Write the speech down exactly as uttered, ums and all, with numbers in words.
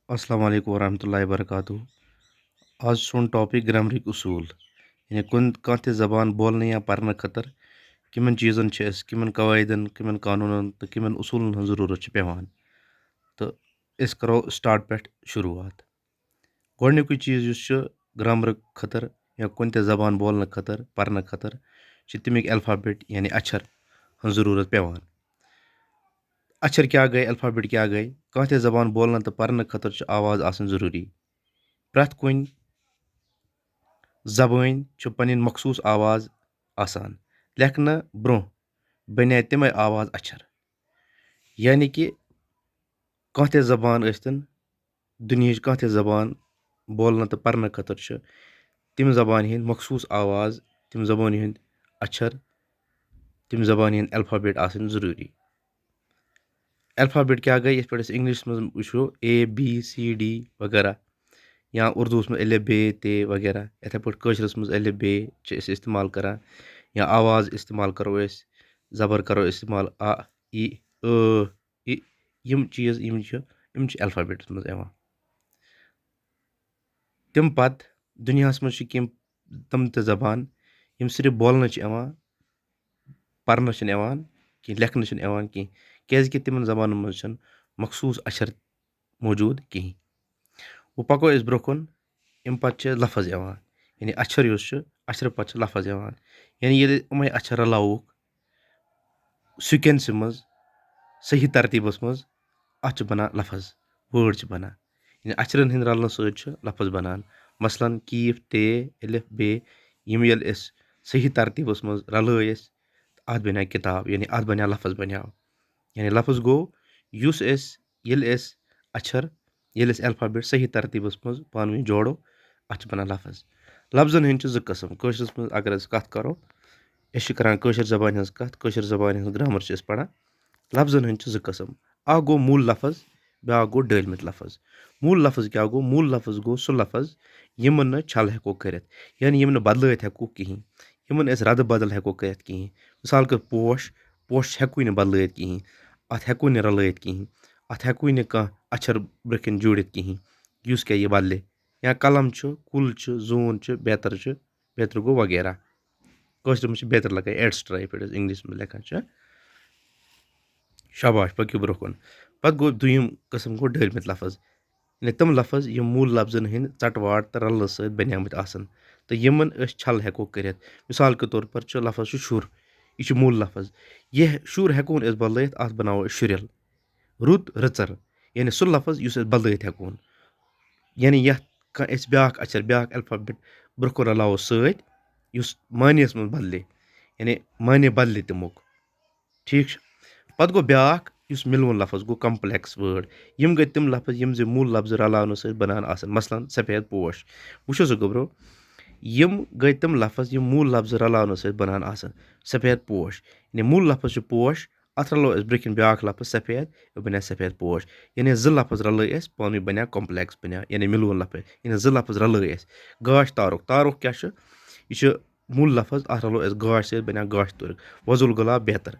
السلام علیکم ورحمۃ اللہ وبرکاتہ۔ آز چھُ سون ٹاپک گرامرٕکۍ اصوٗل، یعنی کُنہِ کانٛہہ تہِ زبان بولنہٕ یا پرنہٕ خٲطرٕ کِمن چیٖزن چھِ اَسہِ، کِمن قواعدن، کِمن قانوٗنن تہٕ کِمن اصوٗلن ہٕنٛز ضروٗرت چھِ پٮ۪وان۔ تہٕ أسۍ کرو سٹارٹ پٮ۪ٹھ شروٗعات۔ گۄڈٕنیُکُے چیٖز یُس چھُ گرامرٕ خٲطرٕ یا کُنہِ تہِ زبان بولنہٕ خٲطرٕ، پرنہٕ خٲطرٕ چھِ تَمِکۍ الفابیٹ یعنی اچھر ہٕنٛز ضروٗرت پٮ۪وان۔ اچھر کیٛاہ گٔے، الفابیٹ کیٛاہ گٔے؟ کانٛہہ تہِ زبان بولنہٕ تہٕ پرنہٕ خٲطرٕ چھِ آواز آسٕنۍ ضروٗری۔ پرٛٮ۪تھ کُنہِ زبٲنۍ چھُ پنٕنۍ مخصوٗص آواز آسان۔ لیکھنہٕ برٛونٛہہ بنے تِمے آواز اچھر۔ یعنی کہِ کانٛہہ تہِ زبان ٲسۍتن، دُنیہٕچ کانٛہہ تہِ زبان بولنہٕ تہٕ پرنہٕ خٲطرٕ چھِ تِم زبانہِ ہٕنٛدۍ مخصوٗص آواز، تِم زبانہِ ہٕنٛدۍ اچھر، تِم زبانہِ ہٕنٛدۍ الفابیٹ آسٕنۍ ضروٗری۔ الفابیٹ کیٛاہ گٔے؟ یِتھ پٲٹھۍ أسۍ انگلشس منٛز وٕچھو، اے بی سی ڈی وغیرہ، یا اردوس منٛز الف بے تے وغیرہ، یِتھے پٲٹھۍ کٲشرس منٛز الف بے چھِ أسۍ استعمال کران، یا آواز استعمال کرو أسۍ، زبر کرو استعمال، ا، ای، ٲ، ای، یِم چیٖز یِم چھِ، یِم چھِ الفابیٹس منٛز یِوان۔ تَمہِ پتہٕ دُنیاہس منٛز چھِ کینٛہہ تِم تہِ زبان یِم صرف بولنہٕ چھِ یِوان، پرنہٕ چھِنہٕ یِوان کینٛہہ، لیکھنہٕ چھِنہٕ یِوان کینٛہہ، کیازِ کہِ تِمن زبانن منٛز چھِنہٕ مخصوٗص اچھر موجود کِہیٖنۍ۔ وۄنۍ پکو أسۍ برٛونٛہہ کُن۔ اَمہِ پتہٕ چھِ لفظ یِوان، یعنی اچھر یُس چھُ، اچھرٕ پتہٕ چھِ لفظ یِوان۔ یعنی ییٚلہِ یِمے اچھر رلاووکھ سیکوینسہِ منٛز، صحیح ترتیٖبس منٛز، اتھ چھِ بنان لفظ، وٲڈ چھِ بنان۔ یعنی اچھرن ہٕنٛدۍ رلنہٕ سۭتۍ چھُ لفظ بنان۔ مثلاً کیف، تے، الف، بے، یِم ییٚلہِ أسۍ صحیح ترتیٖبس منٛز رلٲے أسۍ، اتھ بنیٛاو کتاب، یعنی اتھ بنیٛاو لفظ بنیٛاو۔ یعنی لفظ گوٚو یُس أسۍ، ییٚلہِ أسۍ اچھر، ییٚلہِ أسۍ الفابیٹ صحیح ترتیٖبس منٛز پانہٕ ؤنۍ جوڑو، اتھ چھِ بنان لفظ۔ لفظن ہٕنٛدۍ چھِ زٕ قٕسم۔ کٲشرِس منٛز اگر أسۍ کتھ کرو، أسۍ چھِ کران کٲشِر زبانہِ ہٕنٛز کتھ، کٲشِر زبانہِ ہٕنٛز گرامر چھِ أسۍ پران۔ لفظن ہٕنٛدۍ چھِ زٕ قٕسم، اکھ گوٚو موٗل لفظ، بیٛاکھ گوٚو ڈٲلمٕتۍ لفظ۔ موٗل لفظ کیٛاہ گوٚو؟ موٗل لفظ گوٚو سُہ لفظ یِمن نہٕ چھل ہٮ۪کو کٔرِتھ، یعنی یِم نہٕ بدلٲوِتھ ہٮ۪کو کِہیٖنۍ، یِمن أسۍ ردٕ بدل ہٮ۪کو کٔرِتھ کِہیٖنۍ۔ مثال کے طور پوش، پوش ہٮ۪کوٕے نہٕ بدلٲوِتھ کِہیٖنۍ، اتھ ہٮ۪کوٕے نہٕ رلٲوِتھ کِہیٖنۍ، اتھ ہٮ۪کوٕے نہٕ کانٛہہ اچھر برٛونٛہہ کِنۍ جوٗڑِتھ کِہیٖنۍ، یُس کیٛاہ یہِ بدلہِ۔ یا قلم چھُ، کُل چھُ، زوٗن چھُ، بیتر چھُ، بیترِ گوٚو وغیرہ۔ کٲشرِس منٛز چھِ بیترِ لگان، ایٹسٹرا، یِتھ پٲٹھۍ أسۍ انگلش منٛز لیکھان چھِ۔ شاباش، پٔکِو برٛونٛہہ کُن۔ پتہٕ گوٚو دوٚیِم قٕسم گوٚو ڈٲلمٕتۍ لفظ، یعنی تِم لفظ یِم موٗل لفظن ہٕنٛدۍ ژٹہٕ واٹہٕ تہٕ رلہٕ سۭتۍ بنیمٕتۍ آسن تہٕ یِمن أسۍ چھل ہٮ۪کو کٔرِتھ۔ مثال کے طور پر چھُ لفظ چھُ شُر، یہِ چھُ موٗل لفظ۔ یہِ شُر ہٮ۪کون أسۍ بدلٲیِتھ، اتھ بناوو أسۍ شُرٮ۪ل۔ رُت، رٕژر، یعنی سُہ لفظ یُس أسۍ بدلٲیِتھ ہٮ۪کون۔ یعنی یتھ کانٛہہ أسۍ بیٛاکھ اچھر، بیٛاکھ الفابیٹ برٛونٛہہ کُن رلاوو سۭتۍ، یُس معنیَس منٛز بدلہِ، یعنی معنی بدلہِ تَمیُک۔ ٹھیٖک چھُ۔ پتہٕ گوٚو بیٛاکھ، یُس مِلوُن لفظ گوٚو، کمپلیکس وٲڈ۔ یِم گٔے تِم لفظ یِم زِ موٗل لفظہٕ رلاونہٕ سۭتۍ بنان آسن۔ مثلاً سفید پوش۔ وٕچھِو سا گوٚبرو، یِم گٔے تِم لفظ یِم موٗل لفظہٕ رلاونہٕ سۭتۍ بنان آسن۔ سفید پوش، یعنی موٗل لفظ چھُ پوش، اتھ رلو أسۍ برٛونٛہہ کِنۍ بیٛاکھ لفظ سفید، یہِ بنیٛاو سفید پوش۔ یعنی زٕ لفظ رلٲے اَسہِ، پانہٕ ؤنۍ بنیٛاو کمپلیکس بنیٛاو، یعنی مِلوُن لفظ۔ یعنی زٕ لفظ رلٲے اَسہِ۔ گاش تارُک، تارُک کیٛاہ چھُ؟ یہِ چھُ موٗل لفظ، اتھ رلو أسۍ گاش سۭتۍ، بنیٛاو گاش تُرک۔ وۄزُل گۄلاب بیتر۔